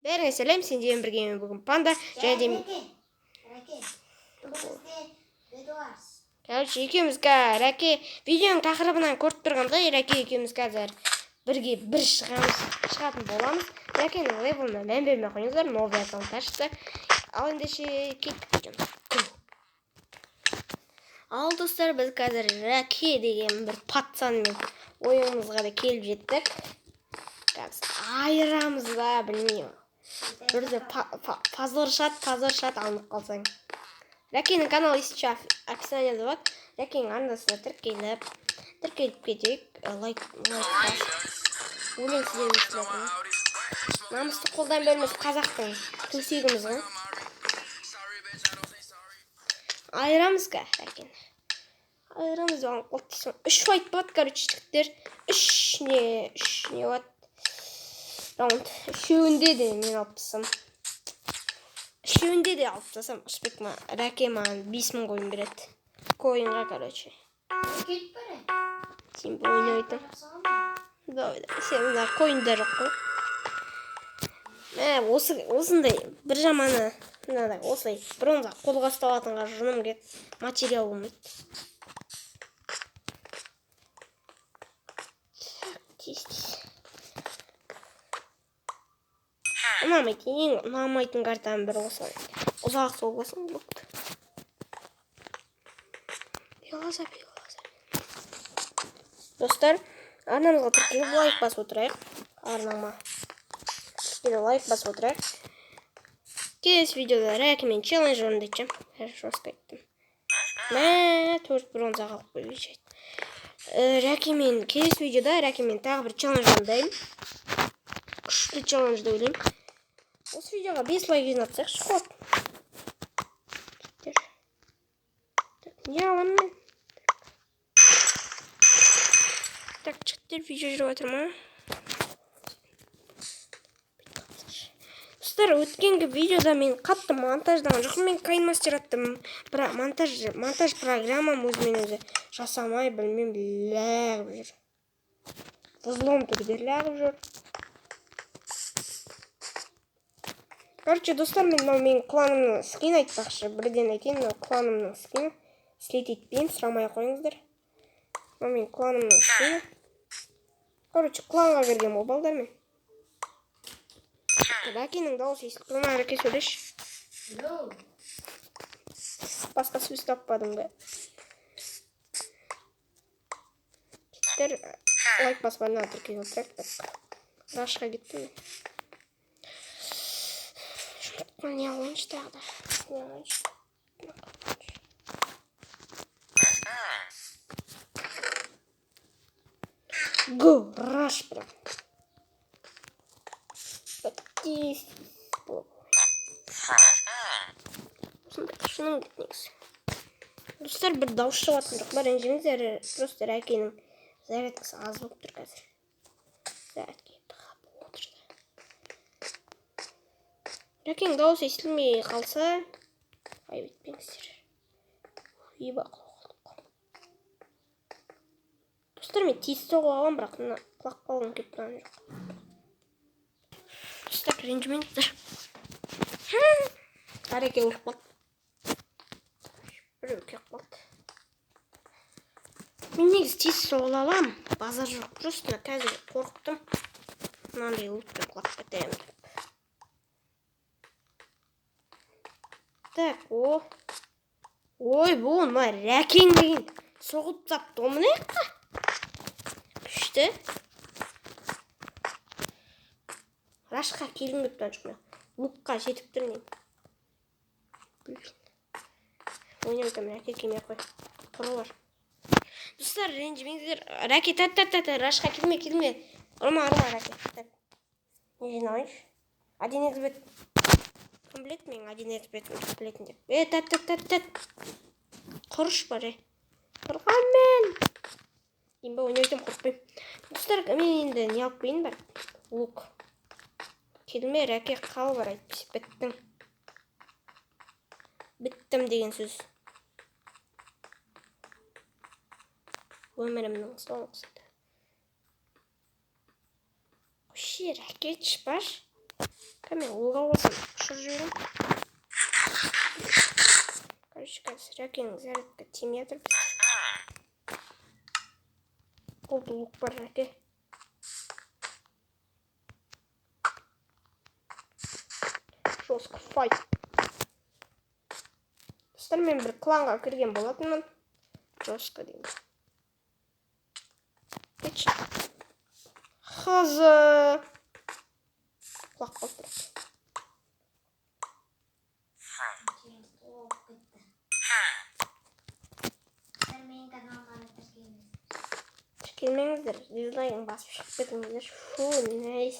Бәріңе сәлем, сендермен бірге мен бүгін Панда және де Рәке. Бүгін бізде Бедуарс. Короче, екеуміз Рәке видеоның тақырыбынан көріп тұрғандай, Рәке екеуміз қазір бірге бір шығамыз, шығатын боламыз. Рәкенің лейблына мән бермей қойыңыздар, новый аккаунт ашты. Ал ендеше кеттік видеомызға. Ал достар, біз қазір Рәке деген бір пацанмен ойынымызға да келіп жеттік. Қазір айырамыз ба, білмеймін. Бірде позор шат алынып қалсаң. Рәкенің каналы еще описанияда болады. Рәкенің арнасына тіркеліп кетейік. Лайк бас. Өлең сіздерге естілетін. Намысты қолдан бермес қазақтың төсегіміз ғой. Айырамыз ка, Рәкені. Айырамыз оған қол тисін. 3 файт болады, короче, жігіттер. 3 не, 3 не болады. Раунд. Үшеуінде де мен алып тастасам. Үшеуінде де алып тастасам, Ышбек Рәке маған 5000 коин береді. Коинға, короче. Кетіп бара. Сен бұл ойнайтын. Давай, давай. Сен мына коиндар жоқ қой. Мә, осындай бір жаманы, мынадай осылай бронза қолға ұсталатынға жыным келеді. Материал болмайды. Так, тез, тез. Ұнамайды, ең ұнамайтын картаның бірі осылай. Ұзақ соғыласың блокты. Беглаза, беглаза. Достар, арнамызға тіркеліп лайк басып отырайық. Арнама. Тіркеліп лайк басып отырайық. Келесі видеода Рәкемен челлендж орындайтын. Жестко айттым. Мә, 4 бронза қалып қойып жайды. Рәкемен келесі видеода Рәкемен тағы бір челлендж орындаймын. Күшті челлендж деп ойлаймын. Осы видеоға 5 лайк жинатсақшы, қуат. Так, не аламын мен? Так, жігіттер, видео жүріп жатыр ма? Достар, өткенгі видеода мен қатты монтаждаған жоқпын. Мен KineMaster аттым. Бірақ монтаж программам өзімен өзі жасамай, білмеймін, лағып жүр. Взлом түрде лағып жүр. Короче, достар, мен мынау менің кланымның скин айтпақшы. Бірден айтайын, мынау кланымның скині. Слет етпеймін, сұрамай қойыңыздар. Мынау менің кланымның скині. Короче, кланға кірген ғой балдар мен. Рәкенің дауысы естіліп тұр ма? Рәке, сөйлеші. Басқа сөз таппадың ба? Жігіттер, лайк басып арнаға тіркеліп отырайық. Так, рашқа кеттім мен. Жұмыртқа не алайыншы тағы да? Не алайыншы? Го, раш прям. Так, тез болып. Осындай шыным келді негізі. Достар, бір дауыс шығып жатқан жоқ па, ренжімеңіздер. Просто Рәкенің зарядкасы аз болып тұр қазір. Зарядка тығып отыр да. Рәкенің дауысы естілмей қалса, айып етпеңіздер. Еба, құлап қалдық қой. Достар, мен тез соғып аламын, бірақ мына құлап қалғым келіп тұрған жоқ. Достар, ренжімеңіздер. Әреке өліп қалды. Біреу келіп қалды. Мен негізі тез соғыла аламын. Базар жоқ. Просто қазір қорықтым. Мынандай лутпен құлап кетемін деп. Так, о. Ой, бұл мына Рәкең деген соғып тастапты ғой мына жаққа. Күшті. Рашқа келгім келіп тұрған жоқ мен. Лукқа жетіп тұр мен. Блин. Ойнап жатырмын, Рәке келмей қой. Құры бар. Достар, ренжімеңіздер. Рәке, тәт, тәт, тәт, Рашқа келме, келме. Ұрма, ұрма, Рәке. Тәт. Не жиналайыншы? Один икс бет. Кім біледі менің один икс бетімді білетін деп. Е, тәт, тәт, тәт, тәт. Құрыш бар, е. Қорқамын мен. Деймін ба, ойнап жатырмын, қорықпаймын. Достар, мен енді не алып қояйын бар? Лук. Келме, Рәке, қал бар, әйтпесе біттің. Біттім деген сөз. Өмірімнің соңғысында. Вообще, Рәке, шпаш. Мен оға болсам ұшырып жіберемін. Короче, қазір Рәкенің зарядка тимей жатыр бізде. Болды, лук бар, Рәке. Жестко файт. Достар, мен бір кланға кірген болатынмын. Жестко деймін. Кетші. Хазы. Құлақ қалып тұр. Болып кетті. Достар, менің каналыма да тіркеліңіз. Тіркелмеңіздер, дизлайкын басып шығып кетіңіздер. Фу, найс.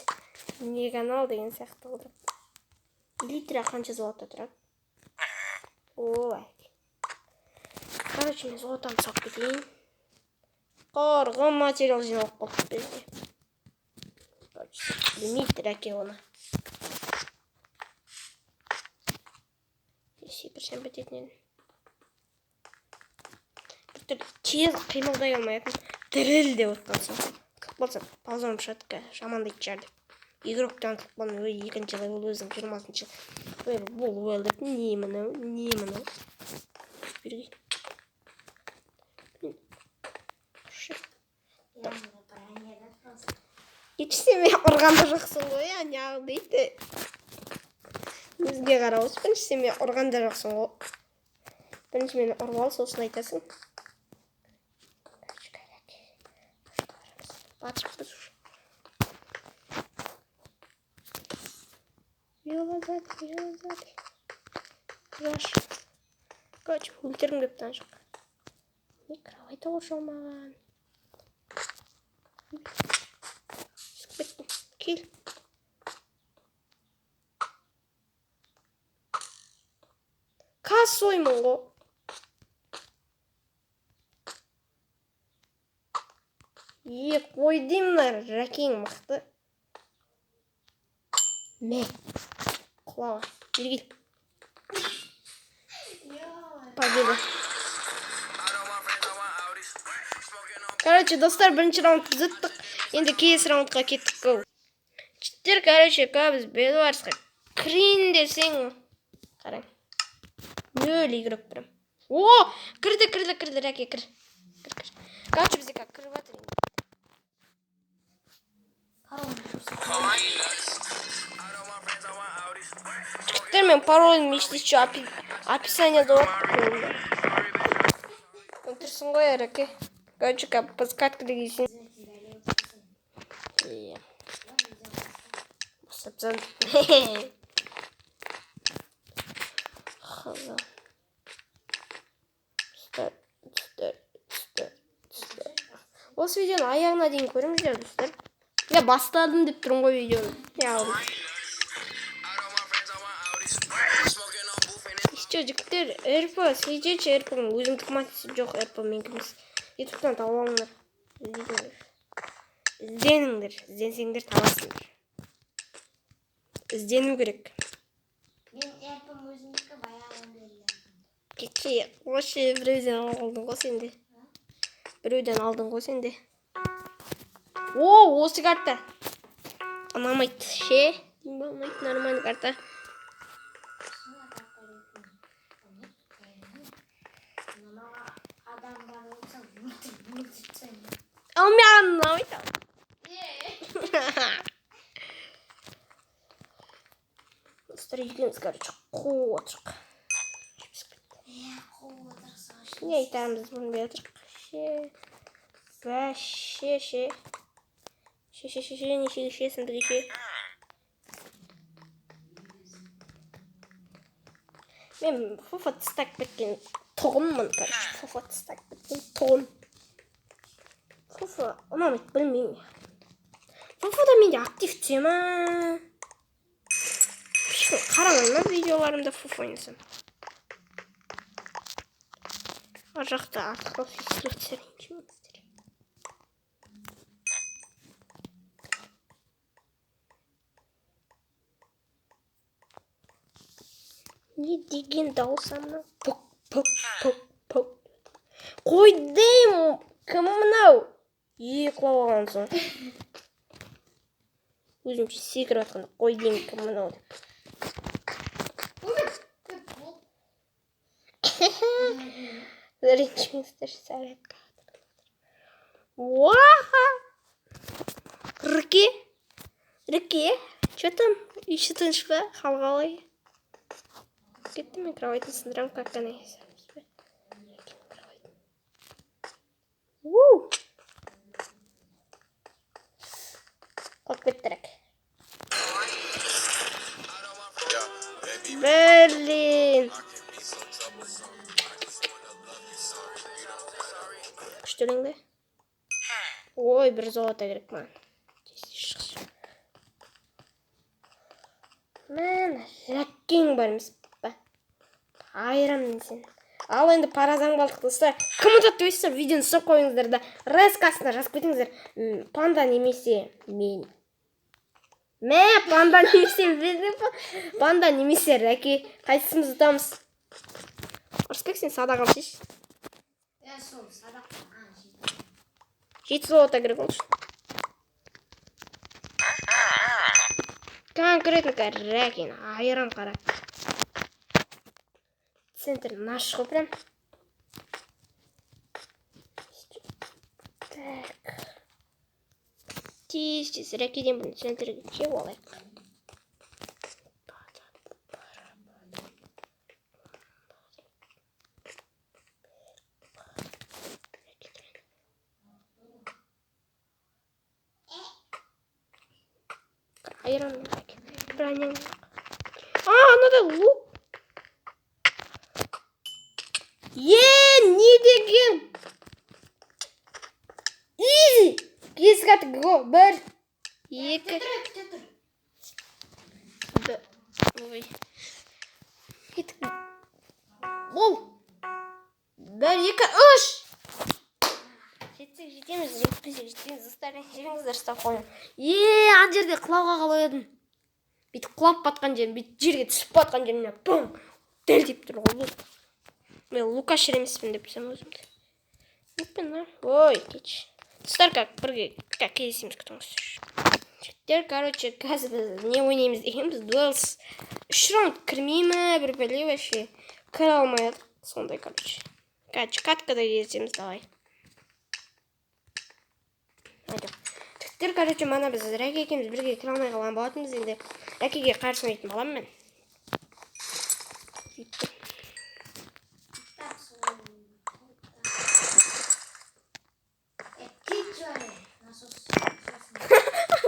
Не канал деген сияқты қылдырып. Литра қанша золото тұрады? Ой. Короче, мен золотамды салып кетейін. Қорғы материал жиналып қалыпты бізде. Короче, білмейді Рәке оны. Секірсем бітетін едім. Біртүрлі тез қимылдай алмайтын. Діріл деп отқан соң. Ұтылып қалсам, позорым шығады қазір, жамандайтын шығар деп. Игроктан ұтылып қалдым, ой, екінші левел өзің 20-шы левел бол, ой, деп не мынау, не мынау. Берге. Я броня просто. Кетші, сен мені ұрған да жоқсың ғой, а неғыл дейді. Өзге қарап отырсың, бірінші сен мені ұрған да жоқсың ғой. Бірінші мені ұрып ал, сосын айтасың. Батырып біз уже. Велозад, велозад. Жаш. Короче, өлтіргім келіп тұрған жоқ. Не кровать қоршалмаған. Түсіп кеттім. Кел. Косоймын ғой. Е, қой деймін мына Рәкең мықты. Мә. Құлаға. Бері кел. Победа. Короче, достар, бірінші раунд біз ұттық. Енді келесі раундқа кеттік. Go. Жігіттер, короче, біз Бедварсқа кірейін десең, қараң. 0 игрок прям. О, кірді, кірді, кірді, Рәке, кір. Кір, кір. Короче, бізде как кіріп жатыр енді. Жігіттер, мен паролін еще описанияда бар. Отырсың ғой, Рәке. Короче, как подсказка деген сен. Иә. Бастап. Хаза. Достар, достар, достар, достар. Осы видеоны аяғына дейін көріңіздер, достар. Я бастадым деп тұрмын ғой видеоны. Яғни. Еще жігіттер, РП, следите, РП өзімдікі ма? Жоқ, РП менікі емес. Ютубтан тауып алыңдар. Іздеңдер. Ізденіңдер. Ізденсеңдер табасыңдар. Іздену керек. Мен РП-м өзімдікі баяғыдан бері. Кетші, осы біреуден алдың ғой сен де. Біреуден алдың ғой сен де. О, осы карта. Ұнамайды ше. Ұнамайды, нормальный карта. Адам бар болса, өлтіріп өлтіріп тастаймын. Ал маған ұнамайды. Достар, екеуміз, короче, қуып отырық. Иә, қуып отырсақ. Не айтарымызды білмей отырық. Ше. Бәше ше. Ше ше ше ше нешеге ше сындығы ше. Мен фуфа тастап кеткен тұғынмын, короче. Фуфа тастап кеткен тұғын. Фуфа ұнамайды, білмеймін. Фуфада менде актив түсе ма? Ешкім қарамай ма видеоларымда фуфа ойнасам? Ар жақта артық естіліп ренжімеңіздер. Не деген дауыс мынау? Пук, пук, пук, пук. Қой деймін, кім мынау? Е, құлап алған соң. Өзімше секіріп жатқанда қой деймін, кім мынау деп. Ой, бол. Ренжімеңіздер, зарядка. Уаха! Рыке? Рыке? Че там? Еще тыныш па? Хал қалай? Кетті, мен кроватын сындырамын, как она есть. У! Құлап кетті, Рәке. Блин. Күшті өлең бе? Ой, бір золото керек маған. Тез шықшы. Міне, Рәкең бар емес па? Айырамын сені. Ал енді паразан болдық, достар. Кім ұтады деп ойлайсыздар? Видеоны ұстап қойыңыздар да, рескасына жазып кетіңіздер. Панда немесе мен. Мә, панда немесе мен деп па? Панда немесе Рәке. Қайсымыз ұтамыз? Ырысбек, сен садақ алып шеш. Е, сол садақ. А, жеті. 7 золото керек ол үшін. Конкретно Рәкені айырам, қара. Центр наш ғой прям. Так. Тез тез Рәкеден бұны центрге жеп алайық. Айырам мен Рәке. Броняң. А, анада лук. Е, не деген? Изи! Есік аты го. Бір, екі, Күте тұр, күте тұр. Ой. Кеттік. Бол. Бір, екі, үш. Жетсек жетеміз, жетпесек жетпейміз. Достар, ренжімеңіздер, ұстап қойын. Е, ана жерде құлауға қалып едім. Бүйтіп құлап батқан жерім, бүйтіп жерге түсіп батқан жерімнен бум! Дәл тиіп тұр ғой лук. Мен лукашер емеспін деп білсем өзімді. Лукпен, а? Ой, кетші. Достар, как бірге как кездесеміз, күтіңіз. Жігіттер, короче, қазір біз не ойнаймыз дегенбіз, дуэлс 3 раунд кірмей ме, бір бәле вообще. Кіре алмай жатық, сондай, короче. Короче, каткада кездесеміз, давай. Айда. Жігіттер, короче, мана біз Рәке екеуміз бірге кіре алмай қалған болатынбыз енді. Рәкеге қарсы ойнайтын баламын мен. Сөйтіп. Так, сол. Е, кетші ары. Насос.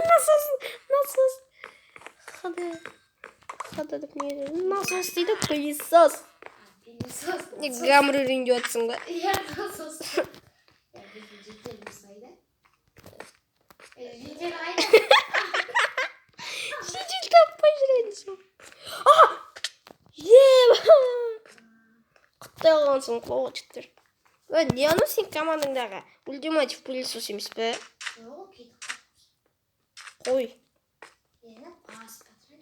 Насос, насос. Хода. Хода деп не деді? Насос дейді, пылесос. Пылесос. Не гаммыр үйреніп жатсың ба? Иә, насос. Е, біздің жителіміз қайда? Е, житель қайда? Житель таппай жүреді сол. А! Е! Құттай қалғансың құлауға, жігіттер. Ой, не анау сен командаңдағы ультиматив пылесос емес пе? Жоқ, кетіп қалыппыз. Қой. Енді басып жатыр.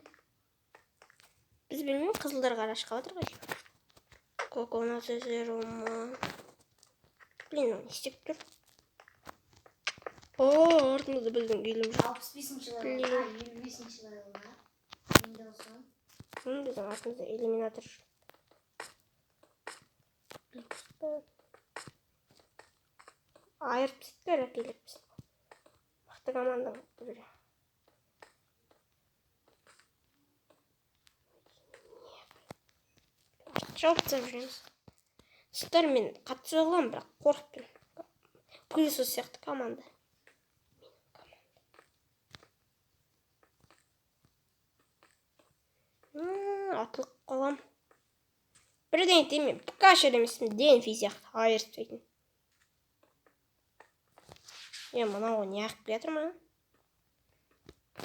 Біз білмеймін, қызылдар қарашқа жатыр ғой. Коконат зеро ма? Блин, ол не істеп тұр? О, артымызда біздің үйлім жүр. 65-левел. Блин. А, 55-левел ма? Енді болсын. Біздің артымызда иллюминатор жүр. Айырып тастады рәкелер бізді. Мықты команда бір. Жауып тастап жүреміз. Достар, мен қатты соға аламын, бірақ қорқып тұрмын. Пылесос сияқты команда. Атылып қалам. Бірден айтайын, мен ПКшер емеспін, Денфи сияқты айырып тастайтын. Е, мынау не ағып келе жатыр маған?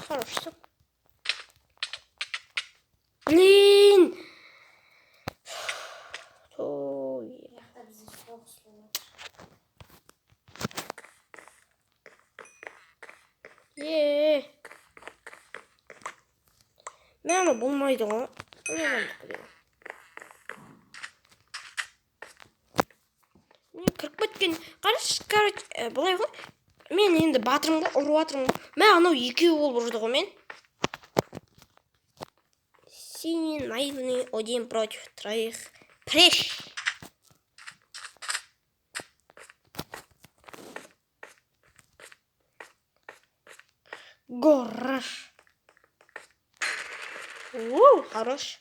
Хороший. Блин! Той. Жақта бізде соғыс болады. Е. Мә, анау болмайды ғой. Мен кіріп кеткен. Қарашы, короче, былай ғой. Мен енді батырмын ғой, ұрып жатырмын ғой. Мә, анау екеуі болып ұрды ғой мен. Синий наивный один против троих. Преш! Гораш. У, хорош.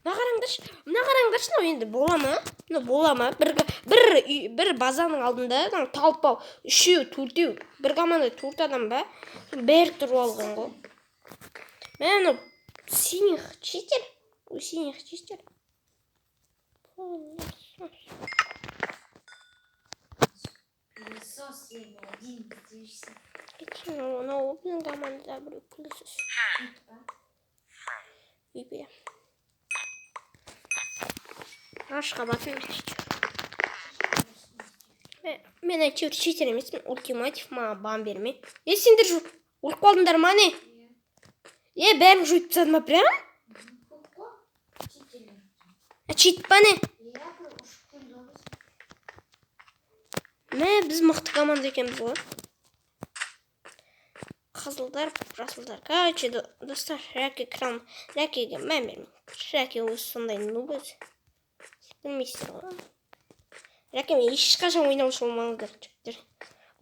Мына қараңдаршы, мына қараңдаршы, мынау енді бола ма? Мынау бола ма? Бір базаның алдында мынау толпа үшеу, төртеу, бір команда төрт адам ба? Бәрі тұрып алған ғой. Мә, мынау синих читер? У синих читер? Пылесос один істейшісің. Мынау біздің командада біреу пылесос. Ит па? Үйбе. Рашқа батын. Мен әйтеуір читер емеспін. Ультиматив маған бан берме. Е, сендер өліп қалдыңдар ма не? Иә. Е, бәрін жойып тастады ма прям? Көп қой. Читерлер. Чит па не? Иә, бір ұшып келді ғой біз. Мә, біз мықты команда екенбіз ғой. Қызылдар, жасылдар. Короче, достар, Рәке кран, Рәкеге мән бермейді. Рәке өзі сондай нуб өзі. Білмейсіздер ғой. Рәкемен ешқашан ойнаушы болмаңыздар, жігіттер.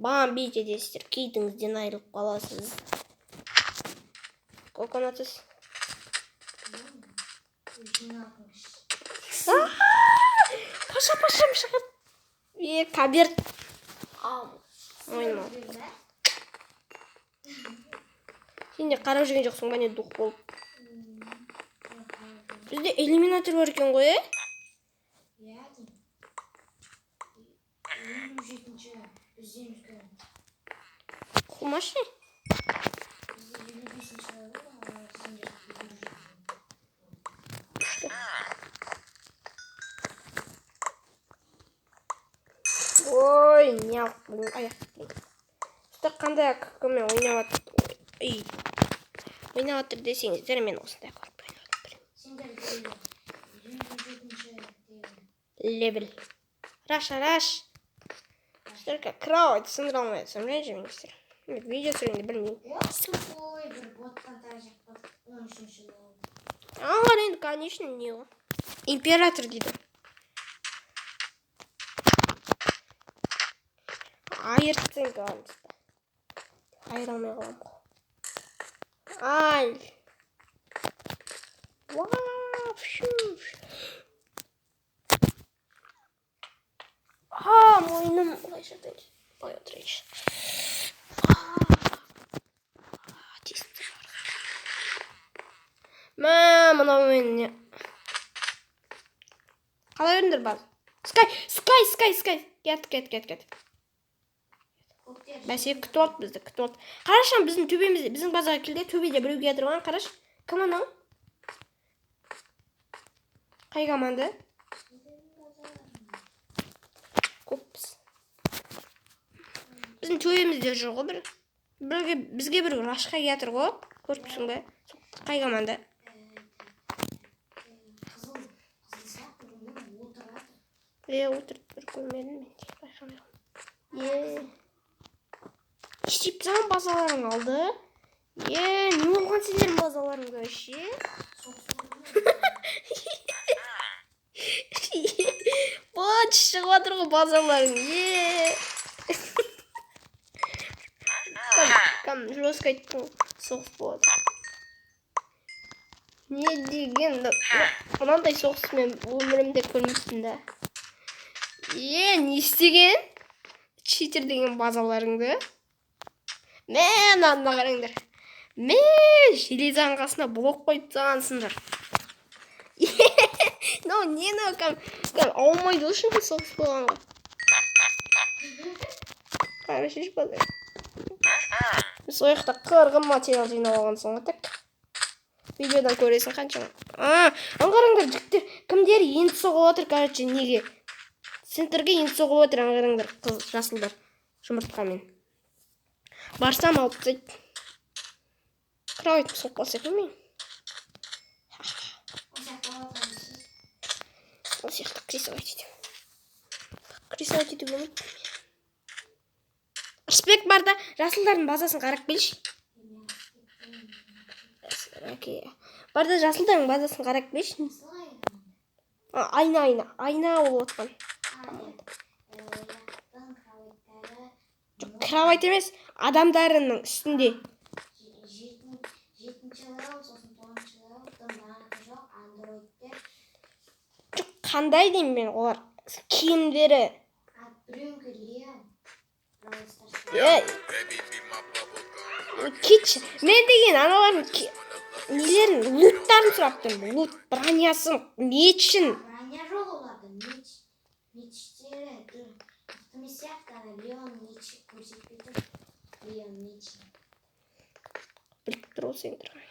Бамбить етесіздер, кейтіңізден айырылып қаласыз. Коконатсыз. Паша, пашам шығады. Е, кабер. Ойнама. Сен де қарап жүрген жоқсың ба не дух болып? Бізде иллюминатор бар екен ғой, е? Иә, деймін. 57-ші бізден үлкен. Қумашы. Бізде 55-ші бар ғой, ал сендер 57. Күшті. Ой, не алып бүгін аяқ. Достар, қандай кіммен ойнап жатыр? Ой, ойнап жатыр десеңіздер, мен осындай қылып ойнап жатырмын. Сендер 57-ші деген. Левел. Раш, раш. Только кровать сындыра алмай жатсам, ренжімеңіздер. Мен видео түсіргенде білмеймін. О, тупой бір боттан таяқ жеп қалдық. 13-ші болды. Алар енді, конечно, не ғой. Император дейді. Айыртсаң қаламыз ба? Айыра алмай қаламын ғой. Ай. Вау, фшу. А, мойным. Былай жатайыншы. Былай отырайыншы. Тиісіп тұр. Мә, мынау мен не? Қалай көрдіңдер баз? Скай, скай, скай, скай. Кет, кет, кет, кет. Көктер. Бәсе, күтіп алды бізді, күтіп алды. Қарашы, біздің төбемізде, біздің базаға келді, төбеде біреу келе жатыр ғой, қарашы. Кім анау? Қай команда? Көкпіз. Біздің төбемізде жүр ғой бір. Біреуге, бізге біреу рашқа келе жатыр ғой. Көріп тұрсың ба? Қай команда? Қызыл, қызыл сияқты көрінеді, отырып жатыр. Е, отырып бір көрмедім мен де, байқамай қалдым. Е. Не істеп тастаған базаларың алды? Е, не болған сендердің базаларыңда вообще? Соғыс болды ма? Быт шығып жатыр ғой базаларың. Е. Кәм жестко айттың, соғыс болады. Не деген мынандай соғыс мен өмірімде көрмеппін да. Е, не істеген? Читер деген базаларыңды. Мә, мынаны қараңдар. Мә, железаның қасына блок қойып тастағансыңдар. Мынау не мынау кәм аумайды ғой шын соғыс болғанға. Қарашы базар. Сол жақта қырғын материал жинап алғансың ғой, так. Видеодан көресің қаншама. А, ана қараңдар, жігіттер, кімдер енді соғып отыр, короче, неге? Центрге енді соғып отыр, ана қараңдар, қыз, жасылдар, жұмыртқамен. Барсам алып тастайды. Кровать соғып қалса екен мен. Ол сияқты алып Ол сияқты рисовать етемін. Рисовать етуге болмайды. Рысбек, бар да, жасылдардың базасын қарап келші. Әке. Бар да, жасылдардың базасын қарап келші. Жасыл қай команда? А, айна, айна, айна болып отқан. А, иә. Олардың кроваттары. Жоқ, кровать емес, адамдарының үстінде. Жетінші левел, сосын тоғызыншы левел, дым рангі жоқ, андроидтер. Жоқ, қандай деймін мен, олар киімдері. А, біреуінікі Леон. Brawl Stars. Е, кетші. Мен деген аналардың нелерін, луттарын сұрап тұрмын. Лут, бронясын, мечін. Броня жоқ оларда, меч. Мечтері мықты емес сияқты, ана Леон меч көрсетпей тұр. Леон мечін. Біліп тұр ғой сен тұрған.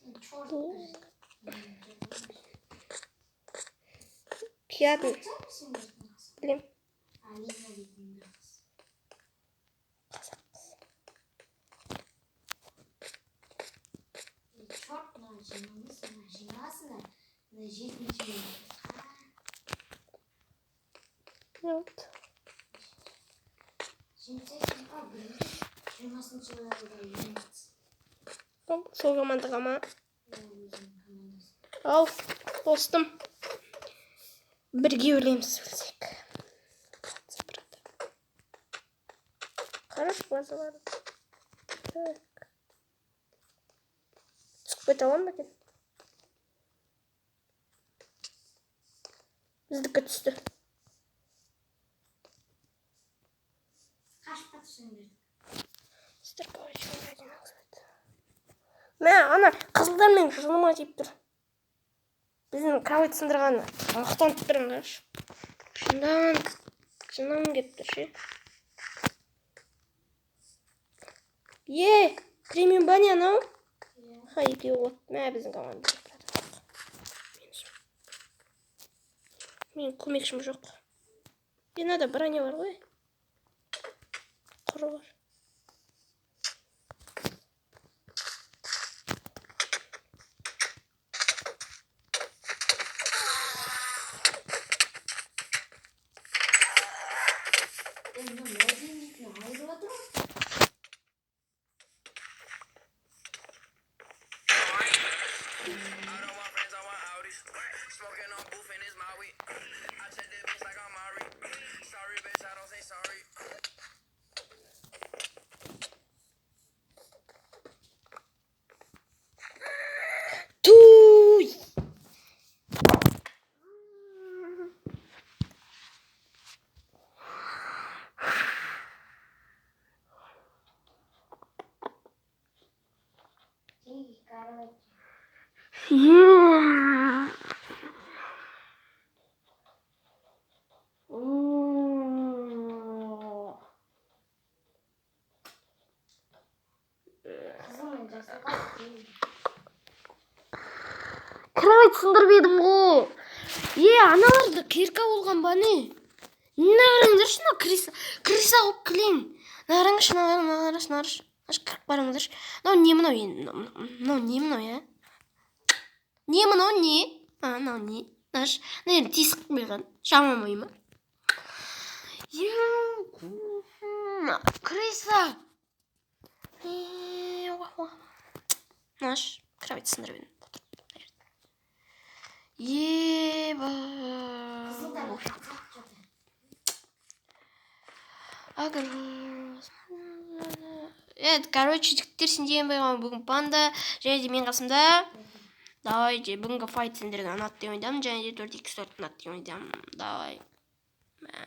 Сен черт бір. Киятын, Сендердің қыз. білем. Алина дейтін бір қыз. Қазақ қыз. Е, черт, мына жиналмайсың, мына жиналасыңдар. Мына жетінші левел. Не болды? Жеңсесің ба, біреу 20-шы левелда ең қыз. Ол сол командаға ма? Иә, өзінің командасы. Ал, достым. Бірге өлеміз өлсек. Брат. Қарашы базаларын. Так. Түсіп кете аламын ба екен? Біздікі түсті. Қашпа түсіңдер. Сіздер, короче, один. Мә, ана қызылдар менің жыныма тиіп тұр. Біздің кровать сындырғаны мақтанып тұрмын, қарашы. Шындан, жыным келіп тұр ше. Е, премиум ба, не анау? Иә. Ха, екеуі болады. Мә, біздің команда. Менің көмекшім жоқ. Е, мынада броня бар ғой. Құры бар. Е, мына Мәден дейтін айырып жатыр ғой. I don't want friends, I want Audis. Smoking on booth and it's Maui. I check that bitch like I'm Mari. Sorry, bitch, I don't say sorry. Туй! Деньги, короче. Е. Қызыл мен жасылға деньги. Кровать сындырып едім ғой. Е, аналарда кирка болған ба, не? Мына қараңдаршы, мына крыса, крыса болып кілең. Мына қараңдаршы, мына мына қарашы, мына қарашы. Мына кіріп қараңдаршы. Мынау не мынау енді? Мынау не мынау, иә? Не мынау, не? А, мынау не? Мына мына жерде тесік қойған. Жаман ма? Е, крыса. Е, уа, уа. Мынаш, кровать сындырып едім. Еба. Қызылдар қатысады что-то. Агр. Короче, жігіттер, сендермен болған бүгін Панда және де мен қасымда. Давайте, бүгінгі файт сендерге ұнады деп ойдамын және де 4x4 ұнады деп ойдамын. Давай. Мә.